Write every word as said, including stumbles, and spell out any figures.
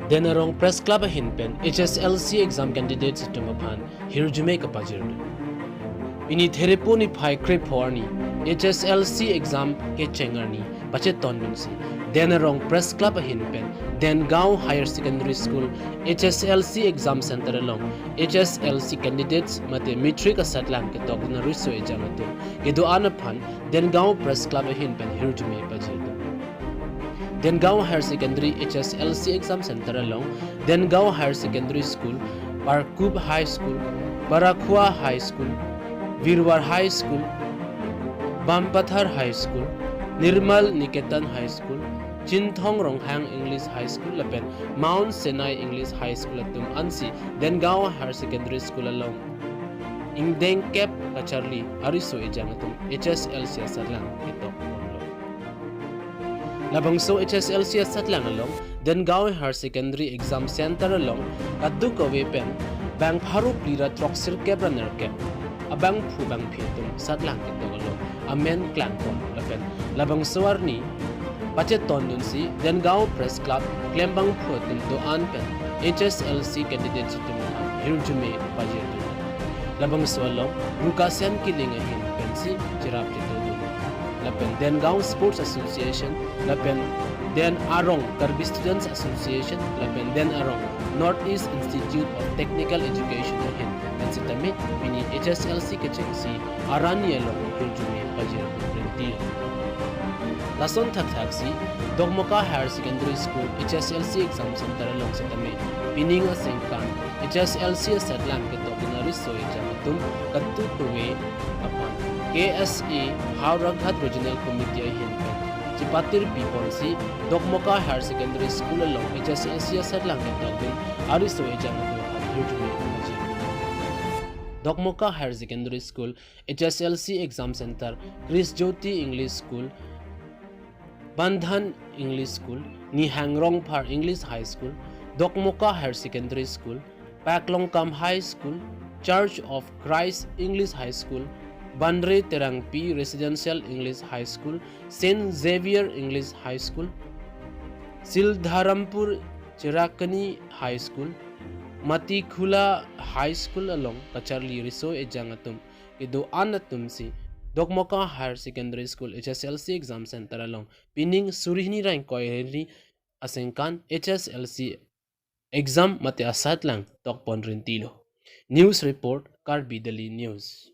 Den Arong Press Club ahin pen H S L C exam candidates atum aphan hirjume kapajir. Pini Therepo niphai krepho arni H S L C exam kecheng arni pachetondunsi Den Arong Press Club ahin pen Dengaon Higher Secondary School H S L C exam center along H S L C candidates mate matric asatlang ketokdun ariso ejang atum kedo-an aphan Dengaon Press Club ahin pen hirjume pajirdun. Dengaon Higher Secondary H S L C exam center along Dengaon Higher Secondary School, Parkup High School, Parakhua High School, Virwar High School, Bampathar High School, Nirmal Niketan High School, Chinthong Ronghang English High School lapen Mount Sinai English High School atum ansi Dengaon Higher Secondary School along ingdeng kep kacharli ariso ejang atum H S L C asatlang ketokponlo. Labangso H S L C asatlang along Dengaon Higher Secondary Exam Center along kadokave pen bang pharo phli ra throksirkep ra nerkep abangphu bangphi atum satlang ketok along amen klangpon lapen labangso arni pachetondunsi Dengaon Press Club klembangphu atum do-an pen H S L C candidates atum aphan hirjume pajirdun. Labangso along Rukasen Killing ahin pensi cherap chetodun. Lapen Dengaon Sports Association, lapen Den Arong Karbi Students Association, lapen Den Arong North East Institute of Technical Education ahin pen sitame pini H S L C kechengsi arni along hirjume pajir rinti. Lason thakthaksi Dokmoka Higher Secondary School H S L C exam center along sitame pining asengkan H S L C asatlang ketokdun ariso ejang atum kadokave aphan K S A Howraghat Regional Committee ahin pen chepatirpiponsi Dokmoka Higher Secondary School along H S L C asatlang ketokdun ariso ejang atum aphan hirjume pajir. Dokmoka Higher Secondary School H S L C Exam Center, Krish Jyoti English School, Bandhan English School, Nihang Rongphar English High School, Dokmoka Higher Secondary School, Paklongkam High School, Church of Christ English High School, Banre Terangpi Residential English High School, Saint Xavier English High School, Sildharampur Chirakani High School, Matikhula High School along kacharli riso ejang atum kedo-an atumsi Dokmoka Higher Secondary School H S L C Exam Center along pining suri hini ra ingkoi hini asengkan H S L C exam mate asatlang tokpon rintilo. News report, Karbi Daily News.